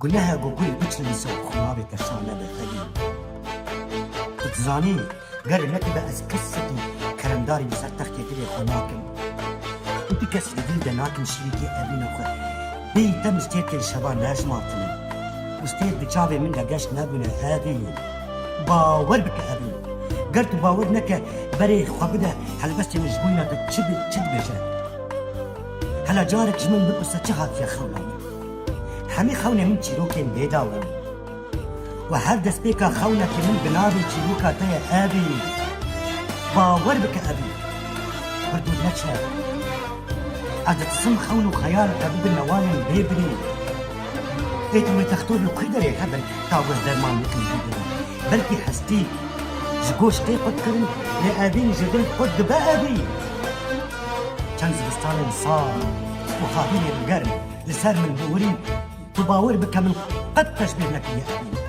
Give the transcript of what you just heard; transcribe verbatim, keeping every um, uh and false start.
Guneh e ku gul biçilîse û xwe navê te şa nebe, Evîn. Tu dizanî, ger netibe ez kesekî keremdarî li ser textê dilê xwe nakim. Û tu kes li dil de nakim şirîkê Evîna xwe. Bêyî te min stêrkên şeva nejmartine. Û stêr di çavê min de geş nebûne, Evîn. Bawer bike, Evîn. Ger tu bawer neke, berê xwe bide, helbestê min ji boyna te çi bi-, çi dibêje? Hela carek ji min bipirse çi hatiye xewna min? Hemî xewnê min çîrokên bêdawe ne. Û her destpêka xewnekê min bi navê çîroka te ye, Evîn. Bawer bike, Evîn. Pirdo neçe. Ez ditirsim xewn û xeyal te bibin newalên bê birîn. Ê tu wê textor li ku derê hebin ta wez derman bikin jî bibin. Belkî hestî ji goştê qut kirin, lê Evîn ji dil qut dibe, Evîn. Çend zivistanên sar û havînên germ li ser min biwirîn, tu bawer bike min qet teşbîh nekiriye Evîn.